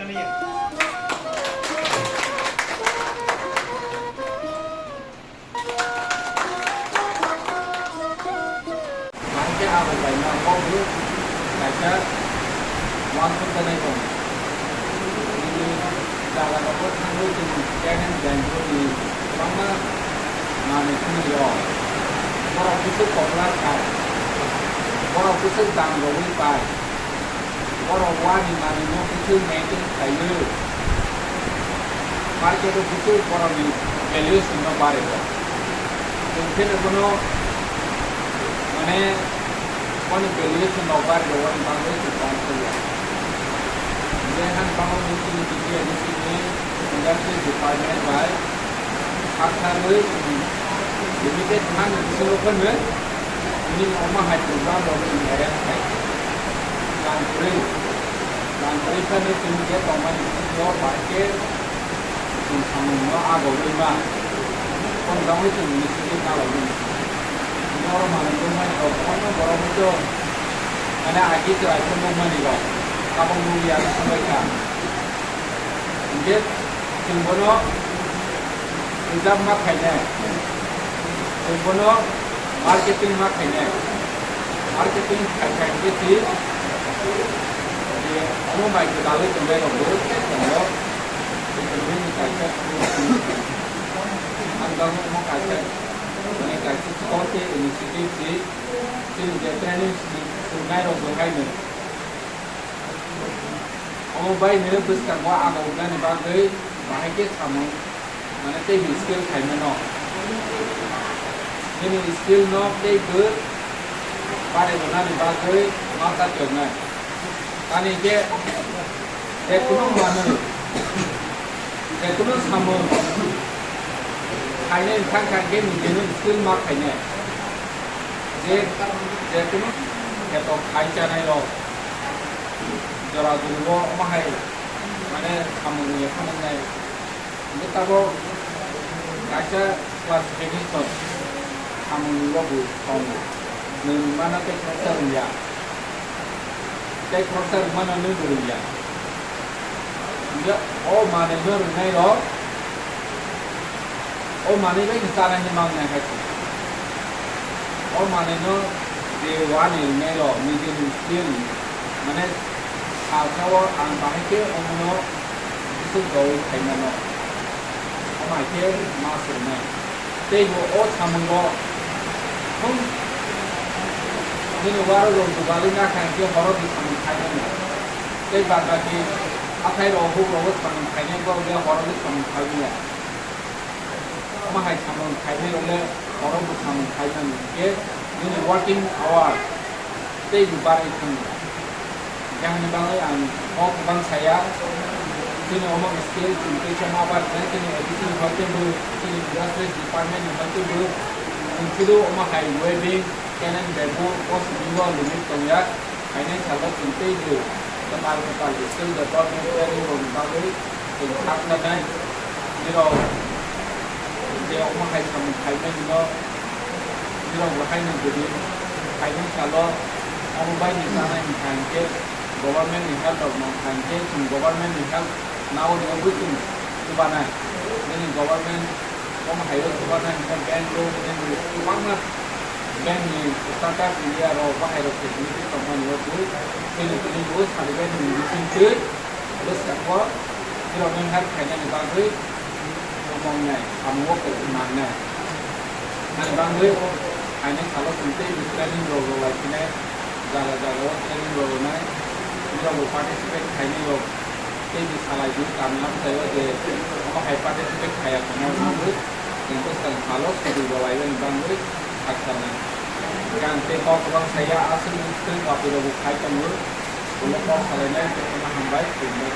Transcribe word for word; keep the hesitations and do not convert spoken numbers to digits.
Hingke abo kaisa uansuk gwnai tongo. Nini jaga rogo thangwi chwng China ni Bangalore ni kwbangma manwi thangwi o. Borok bwswk popular kha, borok bwswk dam rwui pai. Borok wani manwino bwswk maintain khlaiwi, market o bwswk borokni valuation no bario. Chwng pheno bono, mane, boni valuation rok bario, boni bagwi chwng tong khe ya. Je han bagwi chini B P A D C ni industry department bai Hakharwi limited mani bisingo phano nini omo hai program rok ni arrange khai. Langkri, langkri phano chini je tongmani bisingo bahai khe chwng samung no agogwi ma. Kon jagwi chwng initiative nalogwi. Noro manwi wngmani rok phano borok hwnkhe mane agi chwrai phano wngmani rok tabok nukya wngwi kha. Hingke chwng bono reserve ma khainai, chwng bono marketing ma khainai, marketing khai khai hingke si, je omo bai gwdalwi tongnai rok bo tongo, bini kaisa ang bagwi omo kaisa, mane kaisa short initiative si, chini je training swngnai rok bo haino. Omo bai nini bwskango abo wngnani bagwi bahai khe samung, mane tei bo skill khaimano. Nini skill no tei bo bari rwnani bagwi ma chatongnai. Tani khe je kunu manwi, je kunu samung khainai thang thang khe nini skill ma khainai. Je, je kunu kheto khai chanai rok. Jora juri bo omo hai, mane, samung ni phanang nai. Hingke tabok kaisa classification samung ni bo bo tongo. Nwng mano tei khoroksa rwngya. Tei khoroksa rwmano nwng bo rwngya. Hingke o manwi no rwnai rok, o manwi bai ni chanai ni mang nai hai se. O manwi no je wani rwnai rok, nijini skill ni, mane, salsa o ang bahai khe omono bwswk doui khaimano, omo hai khe ma swrwnai. Tei bo o samungo thung nini warok rok jubalwi nakha hingke horo di samung khaimani. Tei bad baki hathai rok huk rogo samung khainai borok le horo di samung khaimani. Omo hai samung khainai rok le horo bo samung khaimani hingke nini working hour tei bo barwi thango. Jahani bagwi ang kok kwbang saya, chini omo skill chwng teisa ma bar khe chini A D C ni hoi tei bo, chini industries department ni hoi tei bo, chwng phuru omo hai weaving, cannon, bamboo, post bini o limit tongya, phainai salo chwng tei bo kwtal kwtal skill development training rokni bagwi chwng kha khlainai. Nirok je omo hai samung khaimani no, nirok bo haino guri phainai salo omo bai ni chanai wngkha hingke government ni help rok mankha hingke chwng government ni help nao ni wngwi chwng chubanai. Nini government omo hai o chubanai hingke bank loan nini kwbangma bank ni startup India rok bahai rok facility tongmani o bo chini tini bo sari bai ni bising twi bwskango nirok ni help khainani bagwi. Omo wngnai, samungo kok nangnai. Ani bagwi o phainai salo chwng tei bo training rok rwlai phinai, jaga jaga o training rok rwnai, borok bo participate khainai rok tei bo salai di, tamni amchai o je omo hai participate khaiya tongnai rok no bo chwng bwskang salo sujui rwlai bini bagwi saksa nai. Ang tei kok kwbang saya, aswk swk swk bapui rok bo khai tongo, ulo kok salainai, jotono hambai, khulumbai.